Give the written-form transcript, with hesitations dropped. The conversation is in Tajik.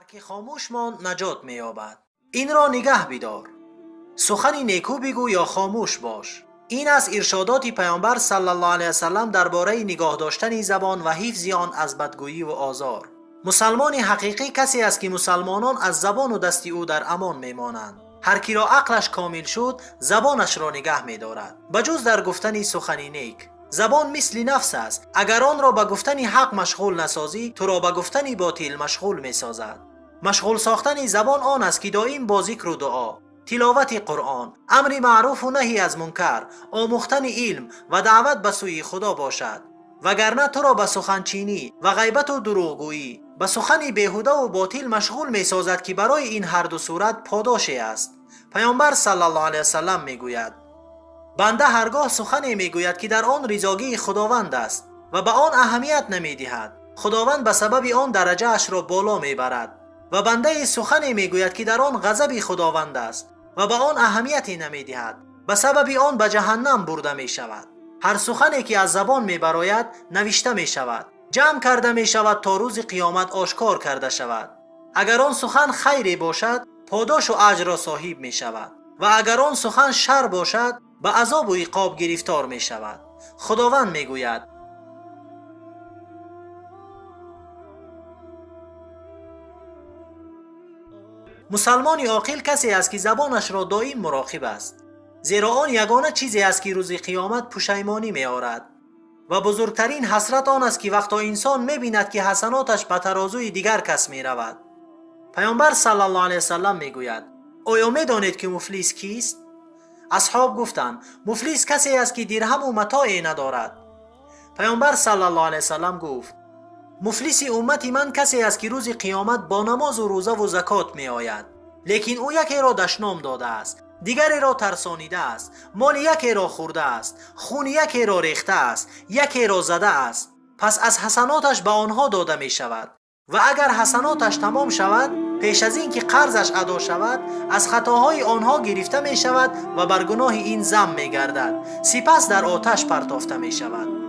Ҳар ки хомӯш монд, наҷот меёбад. Инро нигаҳ бидор. Сухани некӯ бигӯ ё хомӯш бош. Ин аст иршодоти Паёмбар саллаллоҳу алайҳи васаллам дар бораи нигоҳ доштани забон ва ҳифзи он аз бадгӯиву озор. Мусалмони ҳақиқӣ касе аст, ки мусалмонон аз забону дасти ӯ дар амон мемонанд. Ҳар киро ақлаш комил шуд, забонашро нигаҳ медорад, ба ҷуз дар гуфтани сухани нек. Забон мисли нафс аст. Агар онро ба гуфтани ҳақ машғул насозӣ, туро ба гуфтани ботил машғул месозад. Машғул сохтани забон он аст, ки доим бо зикру дуо, тиловати Қуръон, амри маъруфу наҳӣ аз мункар, омӯхтани илм ва даъват ба сӯи Худо бошад, вагарна туро ба суханчинӣ ва ғайбату дурӯғгӯӣ, ба сухани беҳудаву ботил машғул месозад, ки барои ин ҳарду сурат подоше аст. Паёмбар саллаллоҳу алайҳи васаллам мегӯяд: банда ҳаргоҳ сухане мегӯяд, ки дар он ризогии Худованд аст ва ба он аҳамият намедиҳад, Худованд ба сабаби он дараҷаашро боло мебарад, ва бандае сухане мегӯяд, ки дар он ғазаби Худованд аст ва ба он аҳамияте намедиҳад, ба сабаби он ба ҷаҳаннам бурда мешавад. Ҳар сухане ки аз забон мебарояд, навишта мешавад, ҷамъ карда мешавад, то рӯзи қиёмат ошкор карда шавад. Агар он сухан хайре бошад, подошу аҷрро соҳиб мешавад ва агар он сухан шар бошад, ба азобу иқоб гирифтор мешавад. Худованд мегӯяд: мусалмони оқил касе аст, ки забонашро доим муроқиб аст, зеро он ягона чизе аст, ки рӯзи қиёмат пушаймонӣ меорад. Ва бузургтарин ҳасрат он аст, ки вақто инсон мебинад, ки ҳасаноташ ба тарозуи дигар кас меравад. Паёмбар саллаллоҳу алайҳи васаллам мегӯяд: оё медонед, ки муфлис кист? Асҳоб гуфтанд: муфлис касе аст, ки дирҳаму матое надорад. Паёмбар саллаллоҳу алайҳи васаллам гуфт: муфлиси уммати ман касе аст, ки рӯзи қиёмат бо намозу рӯзаву закот меояд, лекин ӯ якеро дашном додааст, дигареро тарсонидааст, моли якеро хӯрдааст, хуни якеро рехтааст, якеро задааст. Пас аз ҳасаноташ ба онҳо дода мешавад ва агар ҳасаноташ тамом шавад, пеш аз ин ки қарзаш адо шавад, аз хатоҳои онҳо гирифта мешавад ва бар гуноҳи ин зам мегардад, сипас дар оташ партофта мешавад.